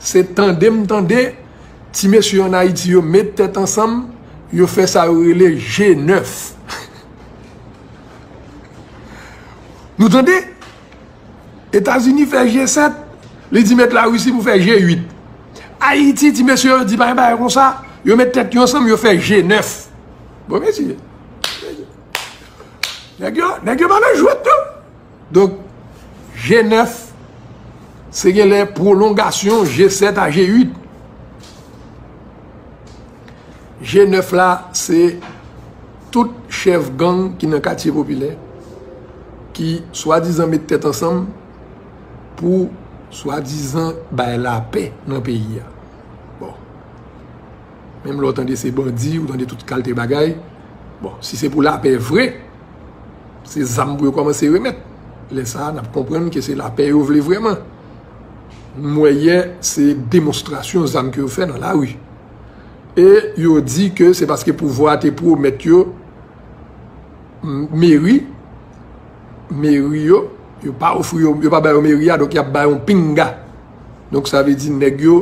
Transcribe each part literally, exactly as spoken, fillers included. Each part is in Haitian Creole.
Se tande m tande, ti mesye ann Ayiti yo met tèt ansanm, yo fè sa yo rele G nèf. Nou tande? Etazini fè G sèt, li di met Larisi pou fè G uit. Ayiti, ti mesye yo di pa gen bagay konsa, yo met tèt yo ansanm, yo fè G nèf. Bon, mesye. Nèg yo, nèg yo pa nan jwèt, non. Donk, G nèf, se genlè pwolongasyon G sèt a G uit. G nèf la, se tout chèf gang ki nan katye popilè, ki swadizan met tèt ansanm pou swadizan bay lapè nan peyi a. Bon. Menm lè w tande se bandi, ou tande tout kalte bagay. Bon, si se pou lapè vre, se zam pou yo kòmanse remèt. Lè sa a, n ap konprann ke se lapè yo vle vrèman. M wè yè, se demonstrasyon zam ke yo fè nan lari. E yo di ke se paske pouvwa a te pwomèt yo m-, meri, meri yo, yo pa ofri yo, yo pa ba yo meri a, donk y ap ba yo pinga. Donk sa vle di nèg yo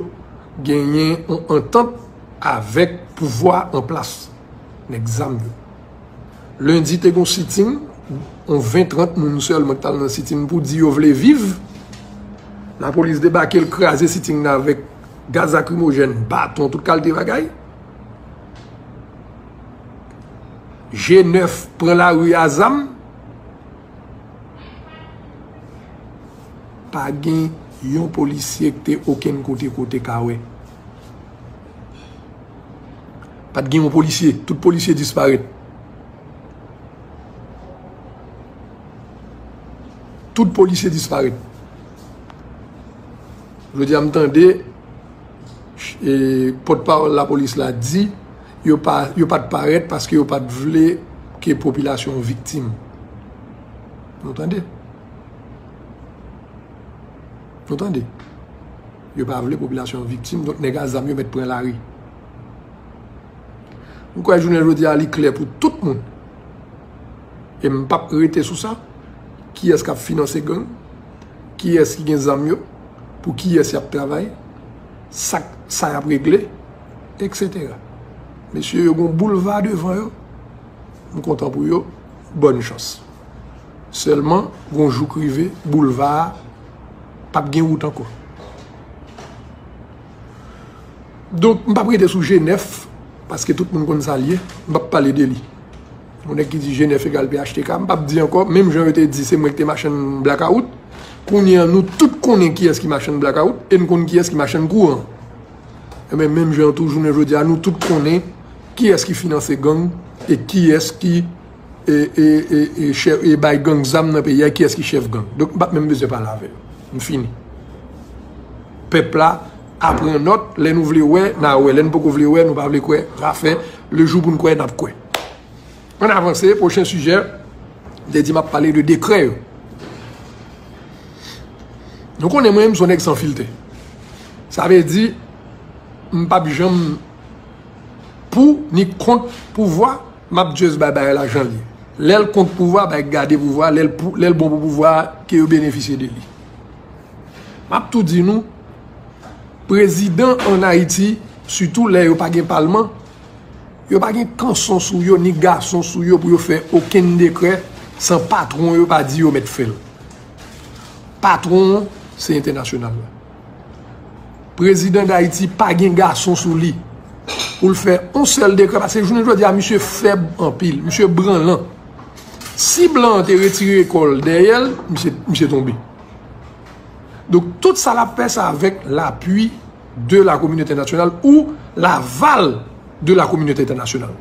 genyen yon antant avèk pouvwa an plas, nèg zam yo. Lendi te gon sitin, yon ven trant moun sèlman ki t al nan sitin pou di yo vle viv. Lapolis debake, l kraze sitin nan avèk gaz lakrimojèn, baton, tout kalte bagay. G nèf pran lari a zam. Pa gen yon polisye ki te okenn kote kote ka wè. Pa t gen yon polisye. Tout polisye disparèt. Tout polisye disparèt. Jodi a, m tande, e, pòtpawòl lapolis la di, yo pa, yo pa t parèt paske yo pa t vle ke popilasyon an viktim. Nou tande? Nou tande? Yo pa vle popilasyon an viktim, donk nèg a zam yo mèt pran lari. M kwè jounen jodi a li klè pou tout moun. E m p ap rete sou sa. Kiyès k ap finanse gang? Kiyès ki gen zam yo? Pou kiyès y ap travay? Sa k, sa y ap regle? Etsetera. Mesye yo gon boulva devan yo. M kontan pou yo. Bòn chans. Sèlman, gon jou k rive, boulva a p ap gen wout ankò. Donk, m p ap rete sou G nèf, paske tout moun konn sa l ye, m p ap pale de li. Yon nèg ki di G nèf egal P H T K, m p ap di ankò, menm jan yo te di se mwen ki te machann blakawout, kounye a nou tout konnen kiyès ki machann blakawout, e n konn kiyès ki machann kouran. Enben, menm jan tou, jounen jodi a, nou tout konnen kiyès ki finanse gang e kiyès ki e, e, e, e, chè-, e bay gang zam nan peyi a, kiyès ki chèf gang. Donk, m p ap menm bezwen pale avè yo. M fini. Pèp la, a pran nòt, lè nou vle wè, n a wè. Lè n poko vle wè, nou pa vle kwè, n a fè, le jou pou n kwè, n ap kwè. Ann avanse, pwochen sijè, m te di m ap pale de dekrè yo. Nou konnen mwen, m se yon nèg san filtè. Sa vle di, m p ap janm pou ni kont pouvwa, m ap just bay bagay la jan l ye. Lè l kont pouvwa, bay gade pouvwa, lè l pou, lè l bon pou pouvwa, ke yo benefisye de li. M ap tou di nou, prezidan ann Ayiti, sitou lè yo pa gen palman, yo pa gen kanson sou yo, ni gason sou yo pou yo fè okenn dekrè san patwon yo pa di yo mèt fè l. Patwon an, se entènasyonal la. Prezidan Dayiti pa gen gason sou li pou l fè yon sèl dekrè, paske jounen jodi a, misye fèb anpil, misye branlan. Si blan an te retire kò l dèyè l, misye, misye tonbe. Donk, tout sa l ap fè, se avèk lapui de la kominote entènasyonal ou laval de la kominote entènasyonal.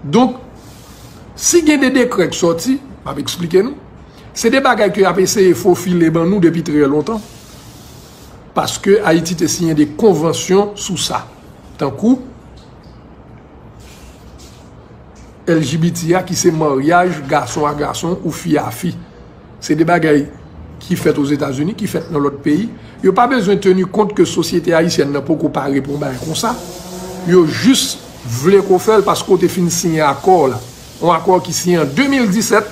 Donk, si gen de dekrè k sòti, m ap eksplike nou, se de bagay ke y ap eseye fofile ban nou depi trè lontan, paske Ayiti te siyen de konvansyon sou sa, tankou L G B T a, ki se maryaj gason a gason ou fi a fi. Se de bagay ki fèt Ozetazini, ki fèt nan lòt peyi. Yo pa bezwen teni kont ke sosyete ayisyèn nan poko pare pou yon bagay konsa. Yo jis vle ke w fè l paske w te fin siyen akò la. Yon akò ki siyen an de mil disèt,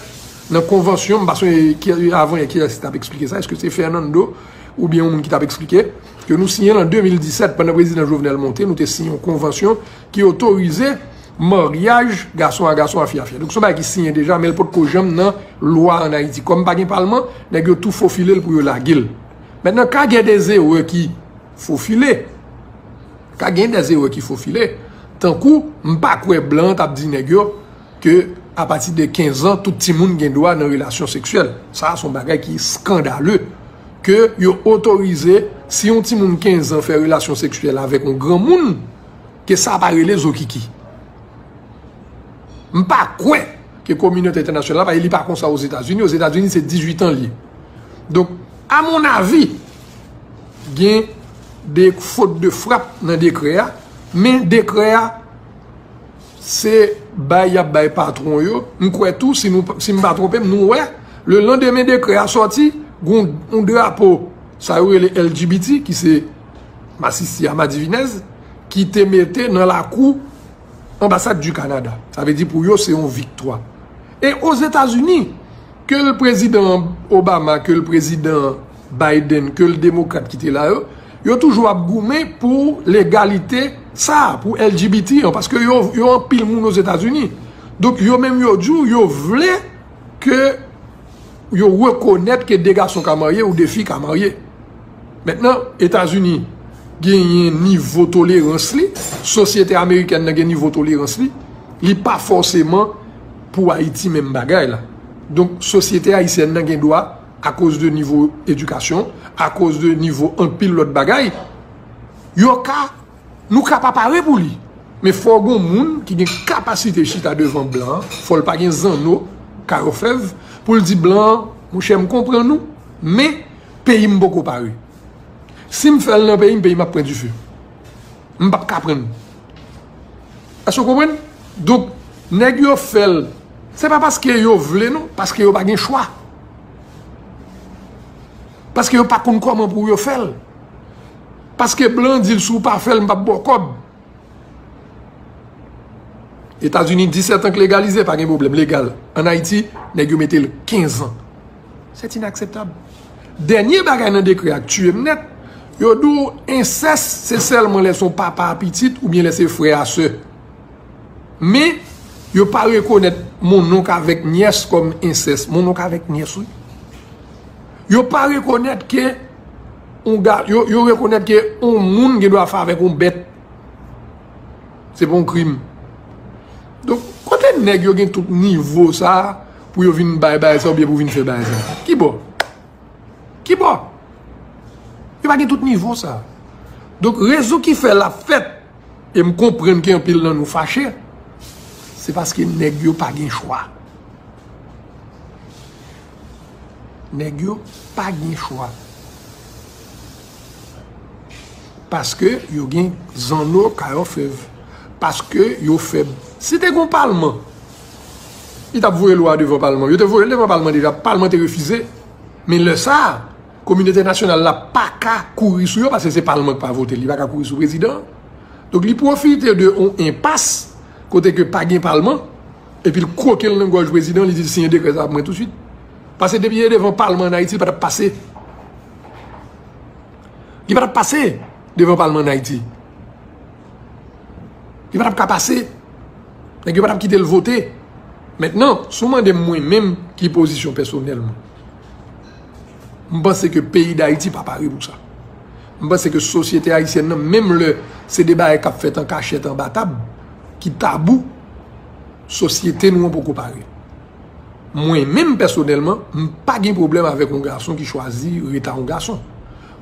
Nan konvansyon, m pa sonje ki, avan yè, kiyès ki t ap eksplike sa, èske se Fernando oubyen yon moun ki t ap eksplike, ke nou siyen an de mil disèt, pandan prezidan Jovenel monte, nou te siyen yon konvansyon ki otorize maryaj gason a gason, a fi a fi. Donk, se yon bagay ki siyen deja, men l potko janm nan lwa ann Ayiti. Kòm pa gen palman, nèg yo tou fofile l pou yo lage l. Mentnan, ka gen de zerè ki fofile. Ka gen de zerè ki fofile. Tankou, m pa kwè blan an t ap di nèg yo ke apati de kenz an, tout timoun gen dwa nan relasyon seksyèl. Sa a se yon bagay ki eskandale. Ke yo otorize, si yon timoun kenz an fè relasyon seksyèl avèk yon granmoun, ke sa pa rele zokiki. M pa kwè ke kominote entènasyonal la, paske li pa konsa Ozetazini. Ozetazini, se dizuit an li ye. Donk, amonnavi, gen de fot de frap nan dekrè a, men dekrè a, se bay y ap bay patwon yo. M kwè tou, si nou, si m pa twonpe m, nou wè, le landemen dekrè a sòti, gon yon drapo, sa yo rele L G B T, ki se masisi a madivinèz, ki te mete nan lakou anbasad di Kanada. Sa vle di pou yo, se yon viktwa. E Ozetazini, ke l prezidan Obama, ke l prezidan Biden, ke l demokrat ki te la yo, yo toujou ap goumen pou legalite sa, pou L G B T an, paske yo, yo anpil moun Ozetazini. Donk, yo menm yo di w, yo vle ke yo rekonèt ke de gason ka marye ou de fi ka marye. Mentnan, Etazini genyen nivo tolerans li, sosyete amerikèn nan gen nivo tolerans li, li pa fòseman pou Ayiti menm bagay la. Donk, sosyete ayisyèn nan gen dwa, akoz de nivo edikasyon, akoz de nivo anpil lòt bagay, yo ka, nou ka pa pare pou li. Men fò gon moun ki gen kapasite chita devan blan an, fò l pa gen zanno, kayòfèv, pou l di blan an, monchè, m konprann ou, men peyi m poko pare. Si m fè l nan peyi m, peyi m ap pran dife. M p ap ka pran l. Èske w konprann? Donk, nèg yo fè l, se pa paske yo vle non, paske yo pa gen chwa. Paske yo pa konn kòman pou yo fè l. Paske blan di l, si w pa fè l, m p ap ba w kòb. Etazini, disèt an k legalize, pa gen pwoblèm, legal. Ann Ayiti, nèg yo mete l kenz an. C'est inacceptable. Dènye bagay nan dekrè a k tiye m nèt, yo di w ensès, se sèlman lè se yon papa a pitit oubyen lè se frè a sè. Men, yo pa rekonèt mononk avèk nyès kòm ensès. Mononk avèk nyès, wi. Yo pa rekonèt ke yon ga, yo, yo rekonèt ke yon moun gen dwa fè avèk yon bèt. Se pa yon krim. Donk, kote nèg yo gen tout nivo sa a pou yo vin bay bagay sa oubyen pou vin fè bagay sa? Ki bò? Ki bò? Yo pa gen tout nivo sa a. Donk, rezon ki fè l ap fèt, e m konprann ke anpil nan nou fache, se paske nèg yo pa gen chwa. Nèg yo pa gen chwa. Paske yo gen zanno kay òfèv. Paske yo fèb. Si te gon palman, li t ap voye lwa a devan palman. Yo te voye l devan palman deja. Palman te refize. Men lè sa a, kominote entènasyonal la pa ka kouri sou yo, paske se palman k pa vote l. Li pa ka kouri sou prezidan an. Donk, li pwofite de yon enpas, kote ke pa gen palman, epi l kwoke l nan gòj prezidan, li di l siyen dekrè sa pou mwen tousuit. Paske depi e devan palman ann Ayiti, li pa t ap pase. Li pa t ap pase devan palman ann Ayiti. Li pa t ap ka pase. Nèg yo pa t ap kite l vote. Mentnan, si w mande m mwen menm ki pozisyon pèsonèl mwen, m panse ke peyi Dayiti pa pare pou sa. M panse ke sosyete ayisyèn nan, menm lè se de bagay k ap fèt an kachèt, anba tab, ki tabou, sosyete nou an poko pare. Mwen menm pèsonèlman, m pa gen pwoblèm avèk yon gason ki chwazi ret a yon gason.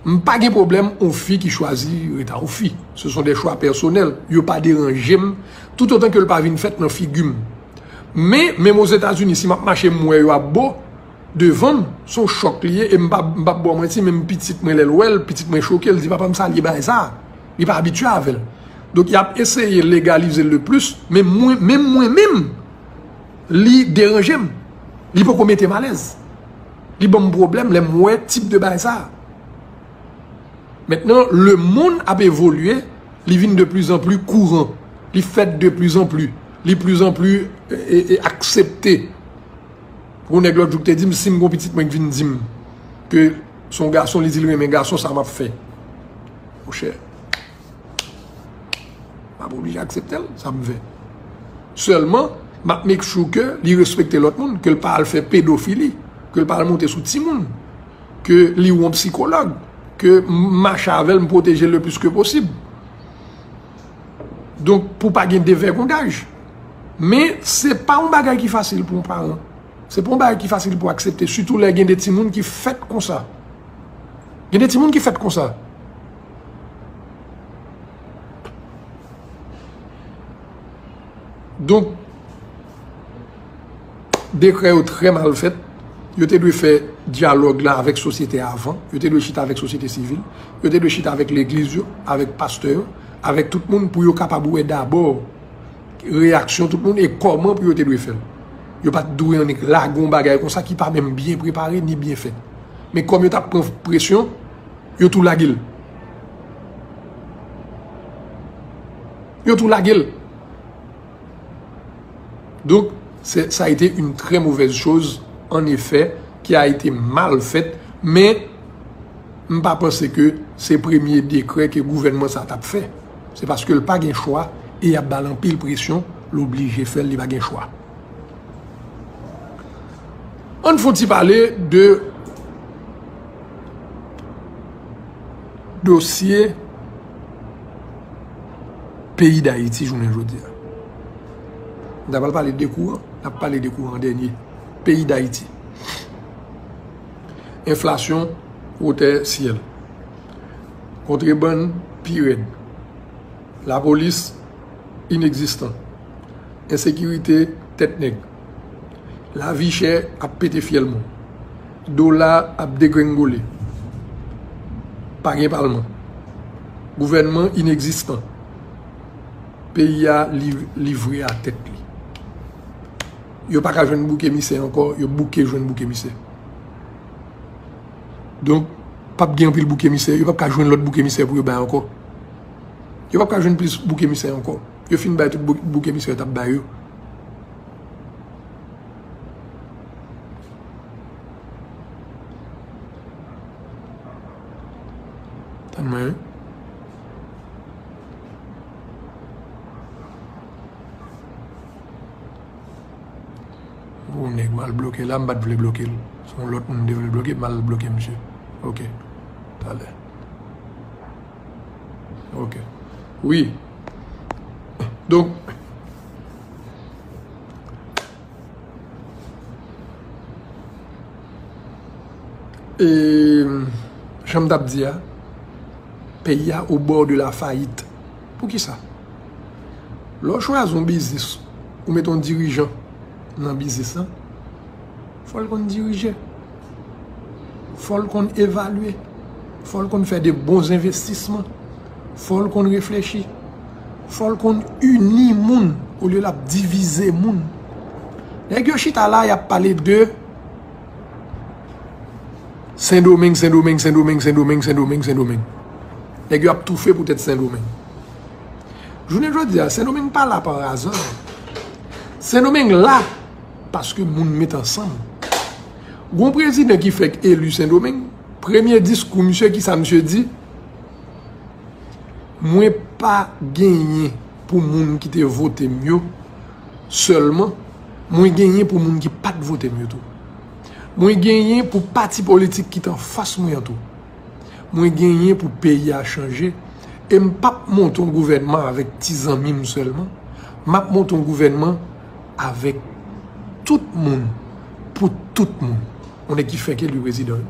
M pa gen pwoblèm yon fi ki chwazi ret a yon fi. Ce sont des choix personnels. Yo pa deranje m, toutotan ke l pa vin fèt nan figi m. Men, menm Ozetazini, si m ap mache, m wè yo ap bo devan m, se yon chòk li ye, e m pa, m p ap ba w manti, menm pitit mwen, lè l wè l, pitit mwen choke, l di, "Papa, m salye bagay sa a." Li pa abitye avè l. Donk, y ap eseye legalize l le plis, men mwen, menm mwen menm, li deranje m. Li poko mete m alèz. Li ban m pwoblèm lè m wè tip de bagay sa a. Mentnan, lemonn ap evolye, li vin de plus en plus kouran. Li fèt de plus en plus. Li plus en plus, e, e, e, aksepte. Gon nèg lòt jou ki te di m, si m gon pitit mwen ki vin di m ke se yon gason, li di l renmen gason, sa m ap fè. Monchè, m ap oblije aksepte l, sa m fè. Sèlman, m ap make sure ke li respekte lòt moun, ke l pa al fè pedofili, ke l pa al monte sou timoun, ke li wè yon sikològ, ke m mache avè l, m pwoteje l le plis ke posib. Donk, pou pa gen devègondaj. Men, se pa yon bagay ki fasil pou yon paran. Se pa yon bagay ki fasil pou aksepte, sitou lè gen de timoun ki fèt konsa. Gen de timoun ki fèt konsa. Donk, dekrè yo trè mal fèt. Yo te dwe fè dyalòg la avèk sosyete a avan. Yo te dwe chita avèk sosyete sivil. Yo te dwe chita avèk legliz yo, avèk pastè yo, avèk tout moun pou yo kapab wè dabò reyaksyon tout moun e kòman pou yo te dwe fè l. Yo pa t dwe annik lage yon bagay konsa ki pa menm byen prepare ni byen fèt. Men kòm yo t ap pran presyon, yo tou lage l. Yo tou lage l. Donc, c'est, ça a été une très mauvaise chose, en effet, qui a été mal faite, men m pa panse ke se premye dekrè ke gouvènman sa t ap fè. Se paske l pa gen chwa e y ap ba l anpil presyon, l oblije fè l, li pa gen chwa. Ann fè yon ti pale de dosye peyi Dayiti jounen jodi a. Nou ta pral pale de kouran, n ap pale de kouran an dènye. Peyi Dayiti. Enflasyon wotè syèl. Kontrebann pi rèd. Lapolis inegzistan. Ensekirite tèt nèg. Lavi chè ap pete fyèl moun. Dola ap degrengole. Pa gen palman. Gouvènman inegzistan. Peyi a li, livre a tèt li. Yo pa ka jwenn bouk emisè ankò, yo bouke jwenn bouk emisè. Donk, p ap gen anpil bouk emisè, yo p ap ka jwenn lòt bouk emisè pou yo bay ankò. Yo p ap ka jwenn plis bouk emisè ankò. Yo fin bay tout bouk, bouk emisè yo t ap bay yo. Tann mwen, wi. Ou nèg m al bloke la, m pa t vle bloke l. Se yon lòt moun m te vle bloke, m al bloke misye. Ok. Talè. Ok. Wi. Donk, e, jan m t ap di a, peyi a au bord de la faillite. Poukisa? Lè w chwazi yon biznis, ou mete yon dirijan nan biznis lan, fò l konn dirije. Fò l konn evalye. Fò l konn fè de bon envestisman. Fò l konn reflechi. Fò l konn ini moun olye l ap divize moun. Nèg yo chita la, y ap pale de Sendomeng, Sendomeng, Sendomeng, Sendomeng, Sendomeng, Sendomeng. Nèg yo ap toufe poutèt Sendomeng. Jounen jodi a, Sendomeng pa la pa aza. Sendomeng la paske moun met ansanm. Gon prezidan ki fèk eli Sendomeng, premye diskou misye, kisa misye di? Mwen pa genyen pou moun ki te vote m yo sèlman, mwen genyen pou moun ki pa t vote m yo tou. Mwen genyen pou pati politik ki t anfas mwen an tou. Mwen genyen pou peyi a chanje, e m p ap monte yon gouvènman avèk ti zanmi m sèlman. M ap monte yon gouvènman avèk tout moun, pou tout moun. Yon nèg ki fèk eli prezidan.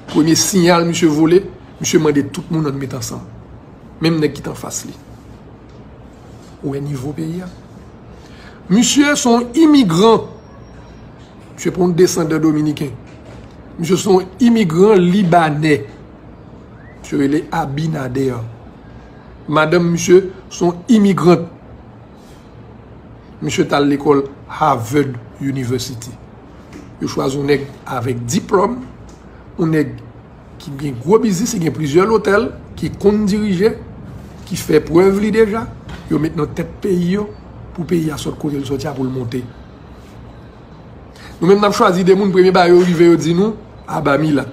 Premye siyal misye voye, misye mande tout moun ann met ansanm. Menm nèg ki t anfas li. Ou wè nivo peyi a? Misye se yon imigran. Misye pa yon desandan dominiken. Misye se yon imigran libanè. Misye rele Abinader. Madanm misye se yon imigrant. Misye t al lekòl Harvard University. Yo chwazi yon nèg avèk diplòm, yon nèg ki gen gwo biznis, li gen plizyè lotèl, ki konn dirije, ki fè prèv li deja. Yo met nan tèt peyi yo pou peyi a sot kote l soti a pou l monte. Nou menm n ap chwazi de moun, premye bagay yo rive, yo di nou, aba milat.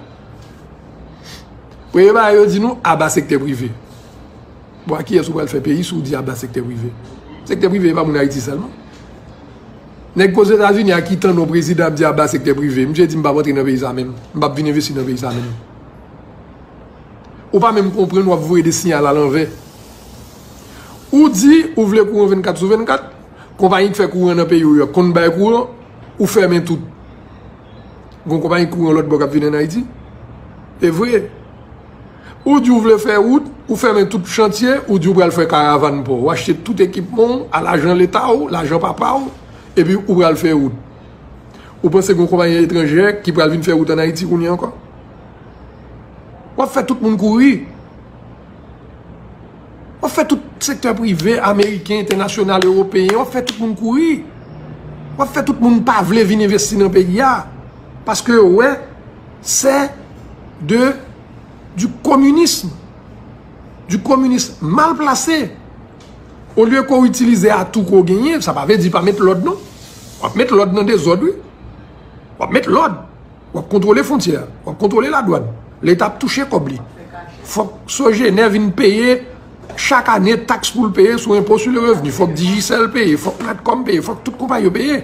Premye bagay yo di nou, aba sektè prive. Bon, a kiyès ou pral fè peyi si w di aba sektè prive? Sektè prive e pa moun Ayiti sèlman. Nèg k Ozetazini a ki tande yon prezidan ap di aba sektè prive, misye di, "M p ap antre nan peyi sa menm. M p ap vin envesti nan peyi sa menm." Ou pa menm konprann, w ap voye de siyal alanvè. Ou di ou vle kouran vennkat sou vennkat, konpayi k fè kouran nan peyi w yo konn bay kouran, ou fèmen tout. Gon konpayi kouran lòt bò k ap vin ann Ayiti? E vre. Ou di ou vle fè wout, ou fèmen tout chantye, ou di ou pral fè karavàn pò, ou achte tout ekipman w a lajan leta w, lajan papa w, epi ou pral fè wout. Ou panse gon konpayi etranjè ki pral vin fè wout ann Ayiti kounye a ankò? W ap fè tout moun kouri. W ap fè tout sektè prive ameriken, entènasyonal, ewopeyen, w ap fè tout moun kouri. W ap fè tout moun pa vle vin envesti nan peyi a. Paske yo wè, c'est de, du communisme. Du communisme mal placé. Olye ke w itilize atou ke w genyen, sa pa vle di pa met lòd non. W ap met lòd nan dezòd, wi. W ap met lòd. W ap kontwole fwontyè a, w ap kontwole ladwàn. Leta ap touche kòb li. Fòk Sogener vin peye chak ane taks pou l peye sou enpo sou le revni. Fòk Digicel peye, fòk Natcom peye, fòk tout konpayi yo peye.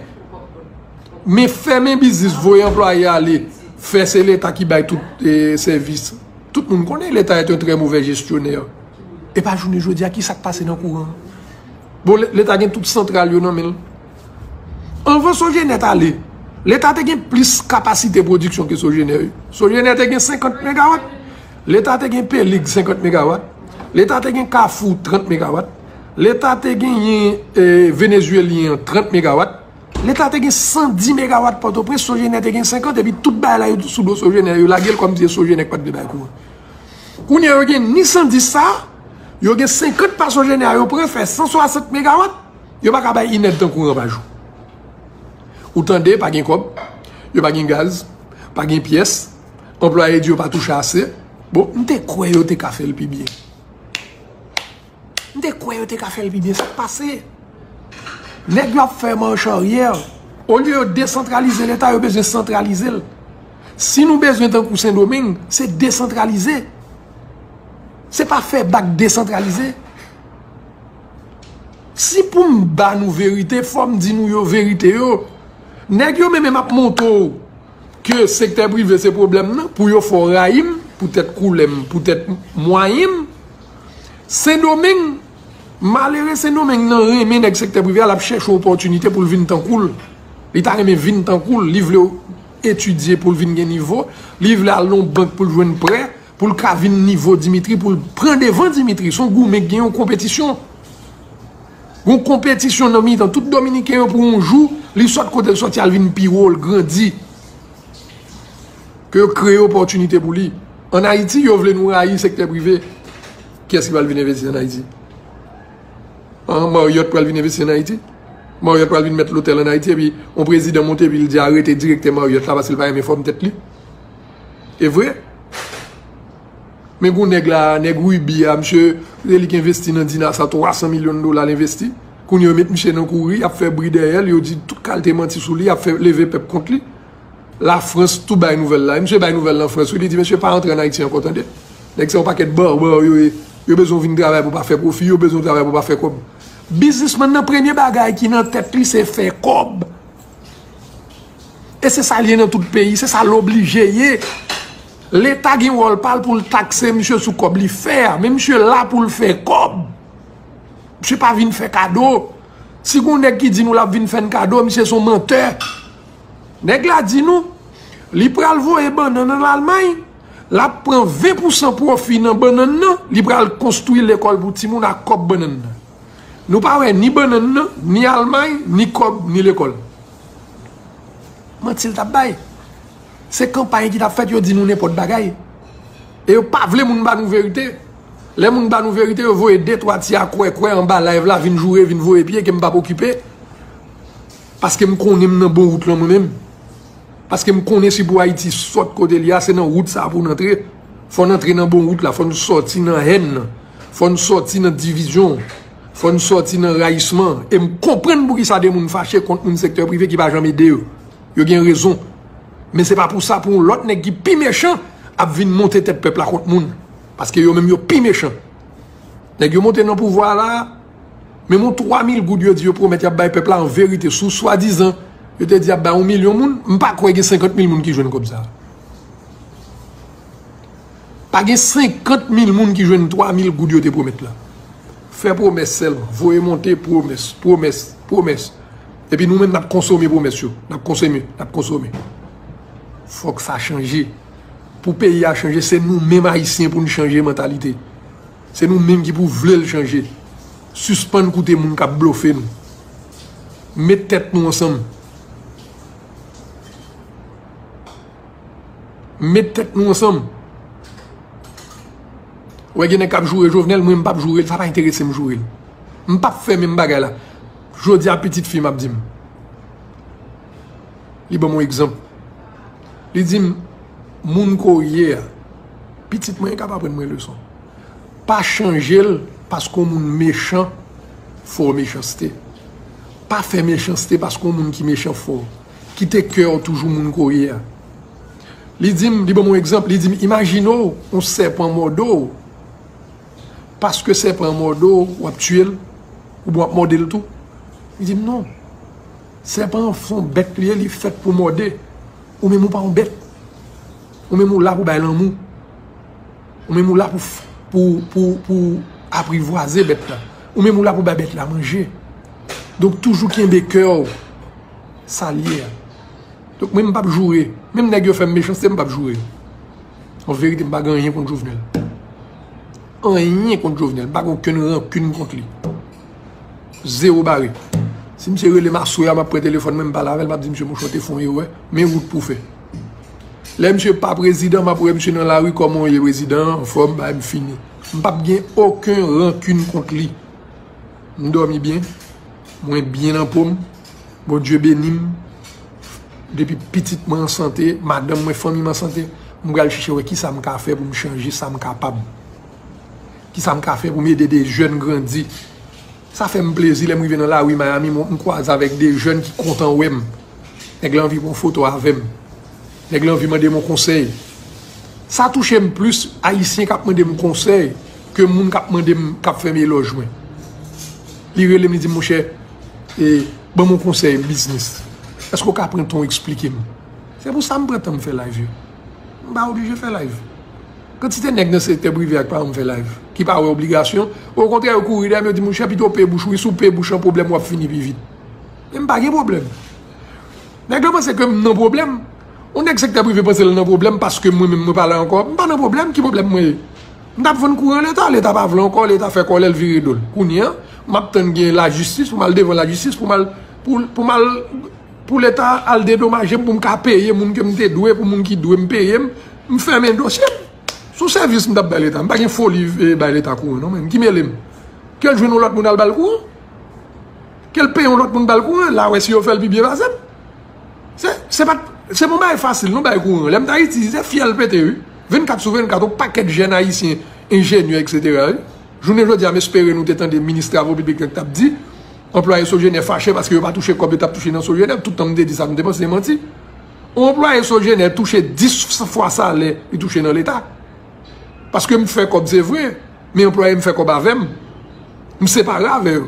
Men fèmen biznis, voye anplwaye ale, fè se leta ki bay tout, eh, sèvis. Tout moun konnen leta est un très mauvais gestionnaire. E pa jounen jodi a, ki sa k pase nan kouran? Bon, le- leta gen tout santral yo nan men l. Anvan Sogener t ale, leta te gen plis kapasite pwodiksyon ke Sogener. Sogener te gen senkant megawat, leta te gen Pelig senkant megawat, leta te gen Kafou trant megawat, leta te genyen, eh, Venezuelyen an trant megawat, leta te gen san di megawat Pòtoprens, Sogener te gen senkant, epi tout bagay la yo sou do Sogener, yo lage l kòmsi se Sogener k pa t vle bay kouran. Kounye a, yo gen ni san dis sa, yo gen senkant pa Sogener, yo pran fè san swasant megawat, yo pa ka bay inèdtan kouran pa jou. Ou tande, pa gen kòb, yo pa gen gaz, pa gen pyès, anplwaye di yo pa touche ase. Bon, m te kwè yo te ka fè l pi byen. M te kwè yo te ka fè l pi byen. Sa k pase? Nèg yo ap fè mach aryè. Olye yo desantralize leta, yo bezwen santralize l. Si nou bezwen tankou Sendomeng, se desantralize. Se pa fè bak, desantralize. Si pou m ba nou verite, fò m di nou yo verite yo. Nèg yo menm ap montre w ke sektè prive se pwoblèm nan, pou yo fè w rayi m, poutèt koulè m, poutèt mwayen m. Sendomeng, malere Sendomeng nan renmen nèg sektè prive a, l ap chèche opòtinite pou l vin tankou l. Li ta renmen vin tankou l, li vle etidye pou l vin gen nivo, li vle al nan yon bank pou l jwenn prè, pou l ka vin nivo Dimitri, pou l pran devan Dimitri. Se yon goumen k gen yon konpetisyon. Yon konpetisyon nan mitan tout Dominiken yo pou yon jou, li sot kote l soti al vin pi wo, l grandi. Ke yo kreye opòtinite pou li. Ann Ayiti, yo vle nou rayi sektè prive. Kiyès ki pral vin envesti ann Ayiti? An, Marriott pral vin envesti ann Ayiti? Marriott pral vin mèt lotèl ann Ayiti, epi yon prezidan monte, epi l di arete direktè Marriott la, paske l pa renmen fòm tèt li. E vre? Men gon nèg la, nèg Ruby a, misye, se li k envesti nan Dina sa, twa san milyon dola l envesti. Kounye a yo met misye nan kouri, y ap fè bri dèyè l, yo di tout kalite manti sou li, y ap fè leve pèp kont li. Lafrans tou bay nouvèl la. Misye bay nouvèl lan Frans, wi, li di, "Mesye, pa antre ann Ayiti ankò, tande. Nèg sa yon pakèt barbè yo ye. Yo bezwen w vin travay pou pa fè pwofi, yo bezwen w travay pou pa fè kòb." Biznismann nan, premye bagay ki nan tèt li, se fè kòb. E se sa l ye nan tout peyi, se sa l oblije ye. Leta gen wòl pa l pou l takse misye sou kòb li fè a, men misye la pou l fè kòb. Misye pa vin fè kado. Si gon nèg ki di nou l ap vin fè n kado, misye se yon mantè. Nèg la di nou, li pral voye bannann ann Almay, l ap pran ven pousan pwofi nan bannann nan, li pral konstwi lekòl pou timoun ak kòb bannann nan. Nou pa wè ni bannann nan, ni Almay, ni kòb, ni lekòl. Manti l t ap bay. Se kanpay ki t ap fèt, yo di nou nenpòt bagay. E yo pa vle moun ba nou verite. Lè moun ba nou verite, yo voye de twa ti akwèkwè anba live la, vin joure, vin voye pye, ke m p ap okipe. Paske m konnen m nan bon wout lan mwen menm. Paske m konnen si pou Ayiti sot kote li a, se nan wout sa a pou n antre. Fò n antre nan bon wout la, fò n sòti nan hèn nan. Fò n sòti nan divizyon. Fò n sòti nan rayisman. E m konprann poukisa de moun fache kont moun sektè prive ki pa janm ede yo. Yo gen rezon. Men se pa pou sa pou yon lòt nèg ki pi mechan ap vin monte tèt pèp la kont moun. Paske yo menm yo pi mechan. Nèg yo monte nan pouvwa la, men yon twa mil goud yo di yo pwomèt y ap bay pèp la an verite, sou swadizan yo te di y ap bay yon milyon moun, m pa kwè gen senkant mil moun ki jwenn kòb sa. Pa gen senkant mil moun ki jwenn twa mil goud yo te pwomèt la. Fè pwomès sèlman, voye monte pwomès, pwomès, pwomès. Epi nou menm n ap konsome pwomès yo, n ap konsome, n ap konsome. Fòk sa chanje. Pou peyi a chanje, se nou menm Ayisyen pou n chanje mantalite. Se nou menm ki pou vle l chanje. Sispann koute moun k ap blofe nou. Met tèt nou ansanm. Met tèt nou ansanm. Ou wè gen nèg k ap joure Jovenel, mwen m p ap joure l, sa pa enterese m joure l. M p ap fè menm bagay la. Jodi a pitit fi m ap di m. Li ban m yon egzanp. Li di m, moun ke w ye a, pitit mwen k ap aprann mwen leson. Pa chanje l paske yon moun mechan fè w mechanste. Pa fè mechanste paske yon moun ki mechan fè w. Kite kè w toujou moun ke w ye a. Li di m, li ban m yon egzanp, li di m, imajine w, yon sèpan mòde w, paske sèpan an mòde w, w ap tiye l, oubyen w ap mòde l tou. Li di m, non. Sèpan an se yon bèt li ye, li fèt pou mòde. Ou menm ou pa yon bèt. Ou menm ou la pou bay lanmou. Ou menm ou la pou, pou, pou, pou aprivwaze bèt la. Ou menm ou la pou bay bèt la manje. Donk toujou kenbe kè w sa l ye a. Donk mwen m p ap joure. Menm nèg yo fè m mechanste, m p ap joure yo. An verite, m pa gen anyen kont Jovenel. Anyen kont Jovenel. M pa gen okenn rankin kont li. Zewo bare. Si misye rele m aswè a, m ap pran telefòn mwen, m pale avè l, m ap di misye monchè w te fè yon erè, men wout pou w fè. Lè misye pa prezidan, m ap wè misye nan lari, kòman w ye prezidan, anfòm, bagay m fini. M p ap gen okenn rankin kont li. M dòmi byen, mwen byen nan po m, Bondye beni m. Depi pitit mwen an sante, madanm mwen, fanmi m an sante, m pral chèche wè kisa m ka fè pou m chanje sa m kapab. Kisa m ka fè pou m ede de jèn grandi. Sa fè m plezi lè m rive nan lari Miami, m, m kwaze avèk de jèn ki kontan wè m. Nèg la anvi pran foto avè m. Nèg la anvi mande m yon konsèy. Sa touche m plis Ayisyen k ap mande m konsèy ke moun k ap mande m, k ap fè m elòj mwen. Li rele m, li di m, monchè, e, ban m yon konsèy biznis. Èske w ka pran tan w eksplike m? Se pou sa m pran tan m fè live yo. M pa oblije fè live. Kantite nèg nan sektè prive a ki pa janm fè live, ki pa wè obligasyon, okontrè, yo kouri dèyè m, yo di, monchè, pito w peye bouch ou, wi, si w peye bouch lan, pwoblèm w ap fini pi vit. Men m pa gen pwoblèm. Nèg la panse ke m nan pwoblèm. Yon nèg sektè prive panse l nan pwoblèm paske mwen menm mwen pa la ankò. M pa nan pwoblèm, ki pwoblèm mwen ye? M t ap vann kouran Leta, Leta pa vle ankò, Leta fè kòlè l vire do l. Kounye a, m ap tann gen lajistis pou m al devan lajistis, pou m al, pou, pou m al, pou Leta al dedomaje m, pou m ka peye moun ke m te dwe, pou moun ki dwe m peye m, m fèmen dosye m. Se yon sèvis m t ap bay Leta. M pa gen foli, eh, bay Leta kouran non, men ki mele m? Ke l jwenn yon lòt moun al ba l kouran? Ke l peye yon lòt moun ba l kouran, l a wè si yo fè l pi byen pase m. Se, se pa, se pa yon bagay fasil non, bay kouran. Lè m t Ayiti, se fyèl pete, wi. Vennkat sou vennkat, yon pakèt jèn ayisyen, enjenyè, etsetera, wi. Jounen jodi a, m espere nou te tande minis travo piblik lan k t ap di, anplwaye Sogener fache paske yo pa touche kòb yo t ap touche nan Sogener. Tout tan m te di sa, m te panse se manti. Yon anplwaye Sogener touche dis fwa salè li touche nan Leta. Paske m fè kòb, se vre, men anplwaye m fè kòb avè m. M separe avè yo.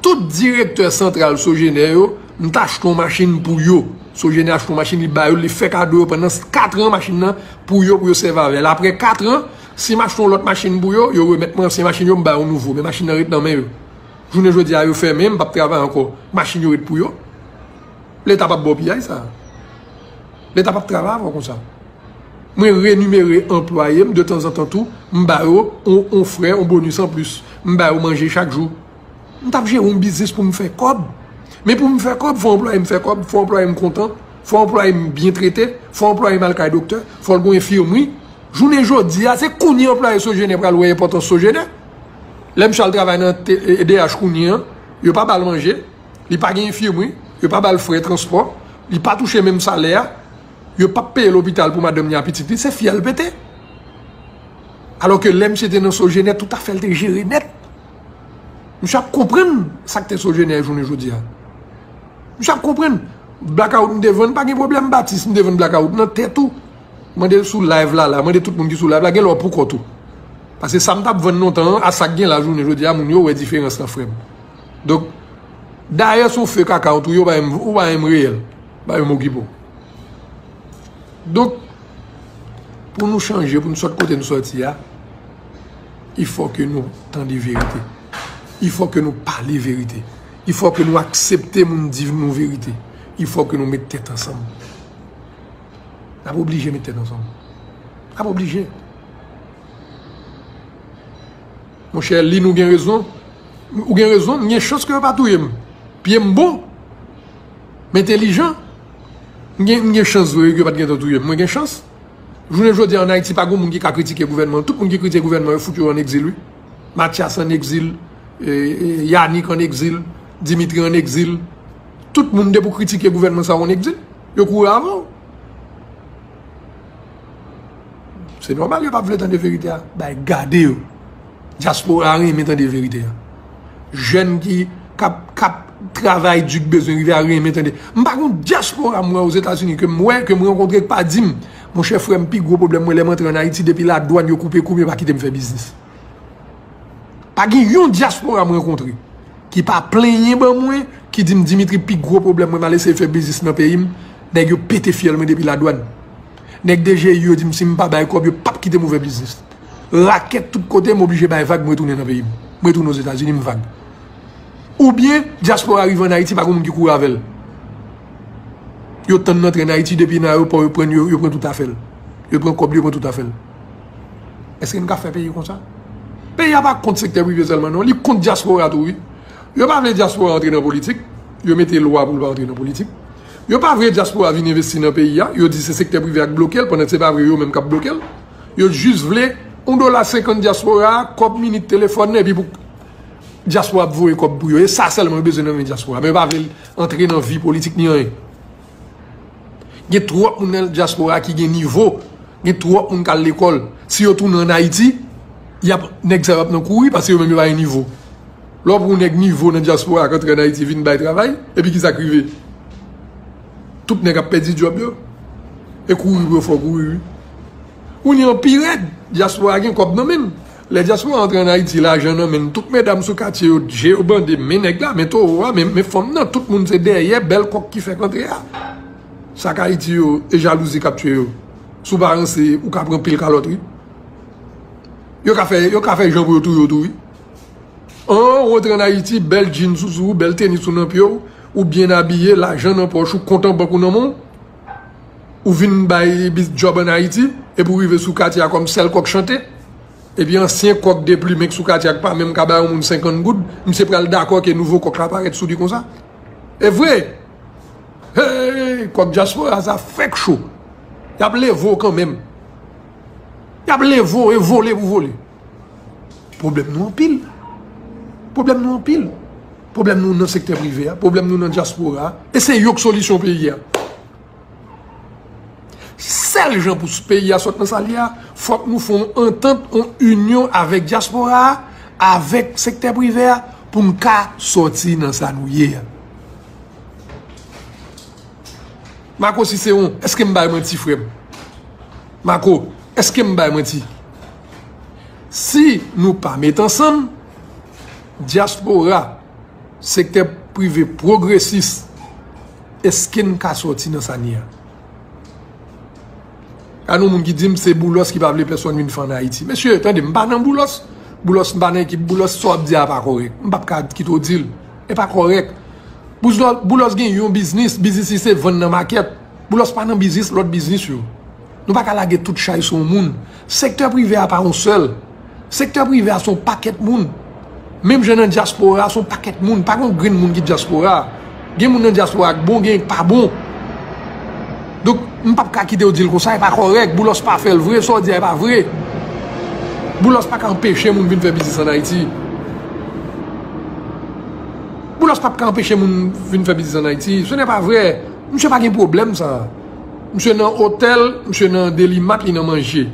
Tout direktè santral Sogener yo, m t achte yon machin pou yo. Sogener achte yon machin, li ba yo, li fè kado yo pandan kat an machin nan pou yo, pou yo sèvi avè l. Apre kat an, si m achte yon lòt machin pou yo, yo remèt mwen ansyen machin yo, m ba yo nouvo, men machin nan ret nan men yo. Jounen jodi a, yo fèmen, m p ap travay ankò. Machin yo ret pou yo. Leta p ap ba w piyay sa. Leta p ap travay avè w konsa. Mwen renimere anplwaye m, detanzantan tou, m ba yo on, on frè, on bonis anplis. M ba yo manje chak jou. M t ap jere yon biznis pou m fè kòb. Men pou m fè kòb, fò anplwaye m fè kòb, fò anplwaye m kontan, fò anplwaye m byen trete, fò anplwaye m al kay doktè, fò l gen enfimri. Jounen jodi a, se kounye a anplwaye Sogener pral wè enpòtans Sogener. Lè misye al travay nan T-, E D H kounye a, yo pa ba l manje, li pa gen enfimri, yo pa ba l frè transpò, li pa touche menm salè a, yo p ap peye lopital pou madanm ni a pitit li, se fyèl pete. Alòske lè misye te nan Sogener, tout afè l te jere nèt. Misye ap konprann sa k te Sogener jounen jodi a. Misye ap konprann. Blakawout m te vann, pa gen pwoblèm, Batis, m te vann blakawout nan tèt ou. Mande l sou live la, la, mande tout moun ki sou live la, gen lè w pou kont ou. Paske sa m t ap vann lontan an, a sa k gen la jounen jodi a, moun yo wè diferans lan, frè m. Donk, dayè, se yon fake account ou ye, ou pa menm, ou pa menm reyèl, ou pa menm okipe w. Donk, pou nou chanje, pou nou sòt kote nou sòti a, il faut que nou tande verite. Il faut que nou pale verite. Il faut que nou aksepte moun di nou verite. Il faut que nou met tèt ansanm. N ap oblije met tèt ansanm. N ap oblije. Monchè, Lin, ou gen rezon. Ou gen rezon, m gen chans ke yo pa touye m. Pye m bon. M entelijan. M gen, m gen chans vre ke yo pa t gentan touye m. Mwen gen chans. Jounen jodi a, ann Ayiti, pa gen moun ki ka kritike gouvènman. Tout moun ki kritike gouvènman, yo fout yo ann egzil, wi. Mathias ann egzil, e, e, Yanick ann egzil, Dimitri ann egzil. Tout moun, depi w kritike gouvènman sa, w ann egzil. Yo kouri avè w. Se nòmal, yo p ap vle tande verite a. Bay gade yo. Dyaspora a renmen tande verite a. Jèn ki k ap, k ap travay di, k bezwen rive a, renmen tande. M pa gen yon dyaspora m wè Ozetazini ke m wè, ke m rankontre, k pa di m, monchè, frè m, pi gwo pwoblèm mwen lè m antre ann Ayiti, depi ladwàn yo koupe kou m, yo pa kite m fè biznis. Pa gen yon dyaspora m rankontre ki pa plenyen ban mwen, ki di m, Dimitri, pi gwo pwoblèm mwen, m al eseye fè biznis nan peyi m, nèg yo pete fyèl mwen depi ladwàn. Nèg D G I yo di m si m pa bay kòb, yo p ap kite m ouvè biznis. Rakèt tout kote, m oblije bay vag, m retounen nan peyi m. M retounen Ozetazini, m vag. Oubyen, dyaspora rive ann Ayiti, pa gen moun ki kouri avè l. Yo tann l antre ann Ayiti, depi nan ayewopò, yo pran, yo, yo pran tout afè l. Yo pran kòb li, yo pran tout afè l. Èske n ka fè peyi konsa? Peyi a pa kont sektè prive sèlman, non. Li kont dyaspora tou, wi. Yo pa vle dyaspora antre nan politik. Yo mete lwa pou l pa antre nan politik. Yo pa vle dyaspora vin envesti nan peyi a. Yo di se sektè prive a k bloke l, pandan se pa vre, yo menm k ap bloke l. Yo jis vle yon dola senkant dyaspora a, kòb minit telefòn nan, epi pou dyaspora ap voye kòb pou yo. E sa sèlman yo bezwen nan men dyaspora. Men yo pa vle l antre nan vi politik ni anyen. Gen twòp moun nan dyaspora ki gen nivo. Gen twòp moun k al lekòl. Si yo tounen ann Ayiti, y ap, nèg sa yo ap nan kouri paske yo menm yo pa gen nivo. Lè w pran yon nèg nivo nan dyaspora k antre ann Ayiti vin bay travay, epi kisa k rive? Tout nèg ap pèdi djòb yo. E kouri pou yo fè w kouri, wi. Kounye a pi rèd, dyaspora gen kòb nan men l. Lè dyaspora antre ann Ayiti, lajan nan men l, tout medam sou katye yo, je yo bande, men nèg la, men towo a, men, men fanm nan, tout moun se dèyè bèl kòk ki fèk antre a. Sa k Ayiti yo, e jalouzi k ap tiye yo. Si w pa ranse, ou ka pran pil kalòt, wi. Yo ka fè, yo ka fè jan pou yo touye w tou, wi. An, ou antre ann Ayiti, bèl jeans ou sou ou, bèl tenis ou nan pye w, ou byen abiye, lajan nan pòch ou, kont an bank ou nan men w. Ou vin bay bis djòb ann Ayiti, epi w rive sou katye a kòm sèl kòk chante. Epi ansyen kòk deplimen k sou katye a k pa menm ka bay yon moun senkant goud, misye pral dakò ke nouvo kòk la parèt sou li konsa. E vre! Hey, kòk dyaspora sa fèk cho. Y ap leve w kanmenm. Y ap leve w e vole pou vole. Pwoblèm nou anpil. Pwoblèm nou anpil. Pwoblèm nou nan sektè prive a, pwoblèm nou nan dyaspora a. E se yo k solisyon peyi a. Sèl jan pou s-, peyi a sòt nan sa l ye a, fòk nou fè yon antant, yon inyon avèk dyaspora a, avèk sektè prive a, pou n ka sòti nan sa nou ye a. Marco Cicéron, èske m bay manti, frè m? Marco, èske m bay manti? Si nou pa met ansanm, dyaspora, sektè prive pwogresis, èske n ka sòti nan sa n ye a? Gade yon moun ki di m se Boulos ki pa vle pèsonn vin fè ann Ayiti. Mesye, tande, m pa nan Boulos. Boulos, m pa nan ekip Boulos, sa w ap di a pa kòrèk. M p ap ka kite w di l. E pa kòrèk. Boulos, Boulos gen yon biznis, biznis li se vann nan makèt. Boulos pa nan biznis lòt biznis yo. Nou pa ka lage tout chay sou yon moun. Sektè prive a pa yon sèl. Sektè prive a se yon pakèt moun. Menm jan nan dyaspora a, se yon pakèt moun. Pa gen yon grenn moun ki dyaspora. Gen moun nan dyaspora k bon, gen k pa bon. Donk, m p ap ka kite w di l konsa, e pa kòrèk. Boulos pa fè l vre, sa w di a e pa vre. Boulos pa ka anpeche moun vin fè biznis ann Ayiti. Boulos p ap ka anpeche moun vin fè biznis ann Ayiti. Ce n'est pas vrai. Misye pa gen pwoblèm sa. Misye nan otèl, misye nan Delimat, li nan manje.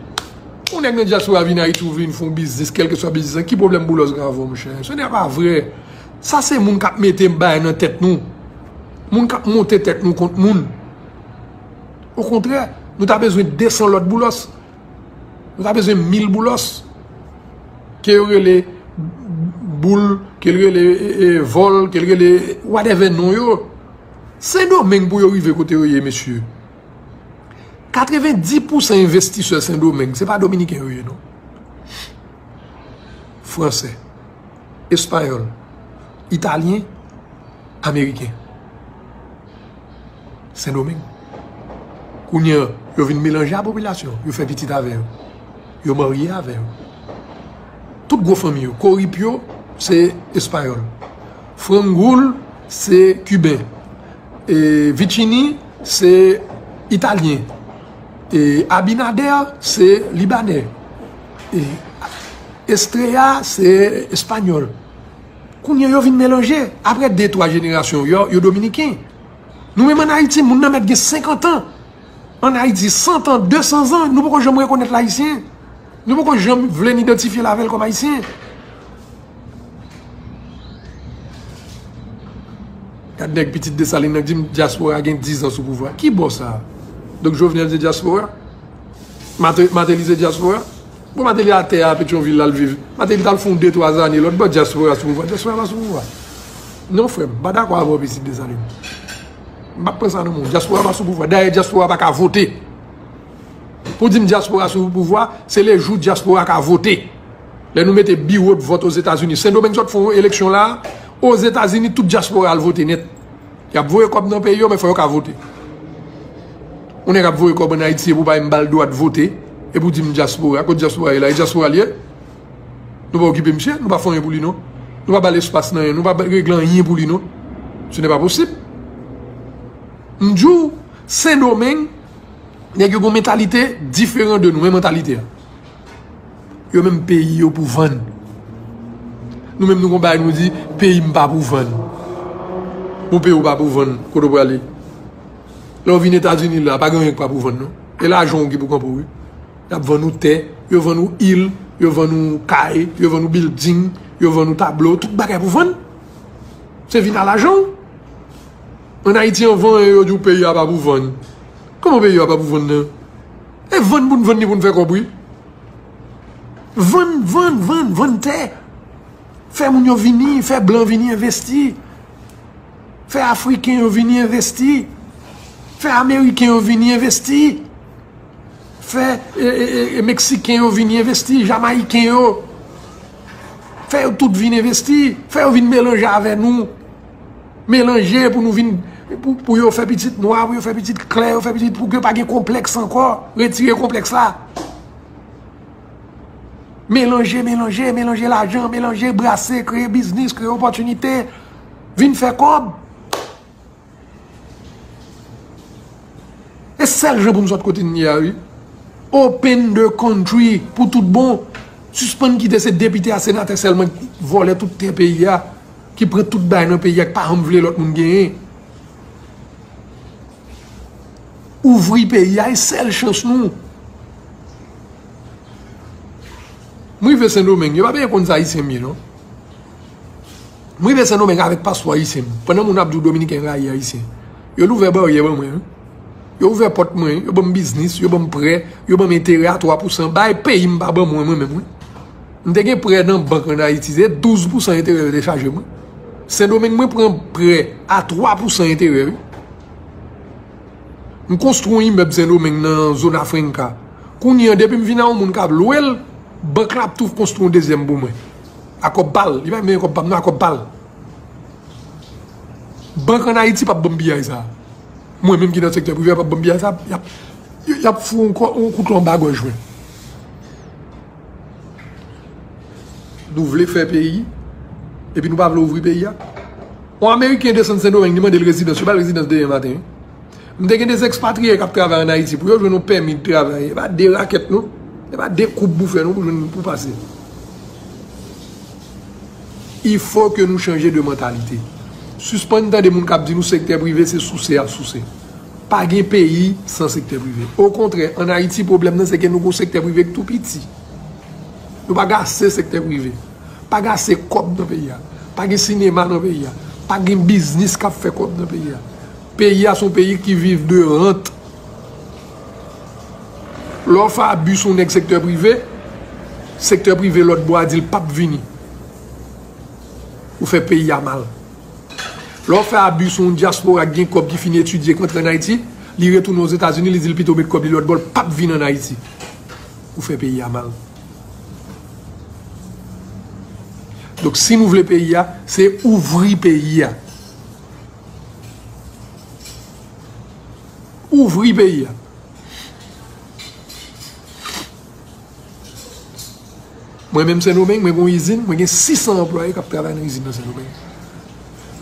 Yon nèg nan dyaspora vin Ayiti, ou vin fè yon biznis, kèlkeswa biznis lan, ki pwoblèm Boulos gen avè w, monchè? Ce n'est pas vrai. Sa se moun k ap mete bagay nan tèt nou. Moun k ap monte tèt nou kont moun. Okontrè, nou ta bezwen de san lòt Boulos. Nou ta bezwen mil Boulos. Ke yo rele Boul, ke l rele, e, e, Vòl, ke l rele whatever non yo. Sendomeng pou yo rive kote yo ye, mesye. Katrevenndis pousan envestisè Sendomeng, se pa dominiken yo ye, non. Fransè, espayòl, italyen, ameriken. Sendomeng. Kounye a, yo vin melanje a popilasyon, yo fè pitit avè yo. Yo marye avè yo. Tout gwo fanmi yo. Korip yo, se espayòl. Frangoul, se kiben. E Vicini, se italyen. E Abinader, se libanè. E Estrella, se espanyòl. Kounye a, yo vin melanje. Apre de, twa jenerasyon, yo, yo dominiken. Nou menm ann Ayiti, moun nan mèt gen senkant an. Ann Ayiti, san tan, de san zan, nou poko janm rekonèt l ayisyen. Nou poko janm vle n idantifye l avè l kòm ayisyen. Gad nèg pitit Desalin nan k di m dyaspora gen diz an sou pouvwa. Ki bò sa? Donk Jovenel se dyaspora? Mate-, Mateli se dyaspora? Bon, Mateli atè a Petyonvil l al viv. Mateli t al fè yon de, twa zane lòt bò, dyaspora sou pouvwa. Dyaspora pa sou pouvwa. Non, frè m, m pa dakò avè w, pitit Desalin. M p ap pran sa nan men w. Dyaspora pa sou pouvwa. Dayè, dyaspora pa ka vote. Pou di m dyaspora sou pouvwa, se le jou dyaspora ka vote. Lè nou mete biwo de vòt Ozetazini. Sendomeng sot fè yon eleksyon la, Ozetazini, tout dyaspora al vote nèt. Y ap voye kòb nan peyi yo, men fò yo ka vote. Yon nèg ap voye kòb ann Ayiti, e pou pa menm ba l dwa de vote, e pou di m dyaspora. Kot dyaspora ye la? E dyaspora l ye? Nou pa okipe misye, nou pa fè anyen pou li, non. Nou pa ba l espas nan anyen, nou pa regle anyen pou li, non. Ce n'est pas possible. M di w, Sendomeng, nèg yo gen yon mentalite diferan de nou, men mantalite a. Yo menm peyi yo pou vann. Nou menm nou gon bagay nou di, peyi m pa pou vann. Bon, peyi w pa pou vann, kote w prale? Lè w vin Etazini la, pa gen anyen k pa pou vann, non. E lajan w ki pou kanpe w, wi. Y ap vann ou tè, yo vann ou il, yo vann ou kay, yo vann ou bilding, yo vann ou tablo, tout bagay pou vann. Se vin a lajan w. Ann Ayiti, anvan, yo di w peyi a pa pou vann. Kòman peyi a pa pou vann nan? E vann pou n vann li pou n fè kòb, wi. Vann, vann, vann, vann tè. Fè moun yo vini, fè blan vini envesti. Fè afriken yo vini envesti. Fè ameriken yo vini envesti. Fè, e, e, e, e, meksiken yo vini envesti, jamayiken yo. Fè yo tout vin envesti. Fè yo vin melanje avè nou. Melanje pou nou vin, pou, pou yo fè pitit nwa, pou yo fè pitit klè, yo fè pitit, pou ke pa gen konplèks ankò. Retire konplèks la. Melanje, melanje, melanje lajan, melanje, brase, kreye biznis, kreye opòtinite. Vin fè kòb. E sèl jan pou m sot kote n ye a, wi. Open the country pou tout bon. Sispann kite se depite a, senatè sèlman ki vòlè tout tè peyi a, ki pran tout bagay nan peyi a, ki pa janm vle lòt moun genyen. Ouvri peyi a, e sèl chans nou. M rive Sendomeng, yo pa bezwen konn sa Ayisyen m ye, non. M rive Sendomeng avèk paspò ayisyen m. Pandan moun ap di w Dominiken rayi Ayisyen, yo louvè baryè ban mwen, wi. Yo ouvè pòt mwen, yo ban m biznis, yo ban m prè, yo ban m enterè a twa pousan. Bay peyi m pa ban mwen, mwen menm, wi. M te gen prè nan bank ann Ayiti, se douz pousan enterè yo te chaje mwen. Sendomeng, mwen pran prè a twa pousan enterè, wi. M konstwi yon imèb Sendomeng nan Zona Franca. Kounye a, depi m vin a yon moun k ap lwe l, bank la ap tou konstwi yon dezyèm pou mwen. A kòb pa l. Li pa menm kòb pa m, non, a kòb pa l. Bank ann Ayiti p ap ban m piyay sa. Mwen menm ki nan sektè prive a p ap ban m piyay sa. Y ap, y ap fout yon kò-, yon kouto anba gòj mwen. Nou vle fè peyi, epi nou pa vle ouvri peyi a. Yon Ameriken desann Sendomeng, li mande l rezidans, yo ba l rezidans demen maten, wi. M te gen de ekspatriye k ap travay ann Ayiti, pou yo jwenn yon pèmi de travay, e pa de rakèt, non. E pa de koub pou fè, non, pou jwenn, pou pase. Il faut que nou chanje de mentalité. Sispann tande moun k ap di nou sektè prive se souse y ap souse. Pa gen peyi san sektè prive. Okontrè, ann Ayiti, pwoblèm nan se ke nou gon sektè prive k tou piti. Nou pa gen ase sektè prive. Pa gen ase kòb nan peyi a. Pa gen sinema nan peyi a. Pa gen biznis k ap fè kòb nan peyi a. Peyi a se yon peyi ki viv de rant. Lè w fè abi sou yon nèg sektè prive, sektè prive lòt bò a di l p ap vini. Ou fè peyi a mal. Lè w fè abi sou yon dyaspora ki gen kòb, ki fin etidye, ki antre ann Ayiti, li retounen Ozetazini, li di l pito met kòb li lòt bò, l p ap vin ann Ayiti. Ou fè peyi a mal. Donk, si nou vle peyi a, se ouvri peyi a. Ouvri peyi a. Mwen menm Sendomeng, mwen gen yon izin, mwen gen sis san anplwaye k ap travay nan izin nan Sendomeng.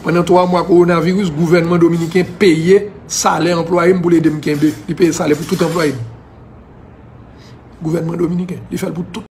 Pandan twa mwa kowonaviris, gouvènman dominiken peye salè anplwaye m pou l ede m kenbe. Li peye salè pou tout anplwaye m. Gouvènman dominiken, li fè l pou tout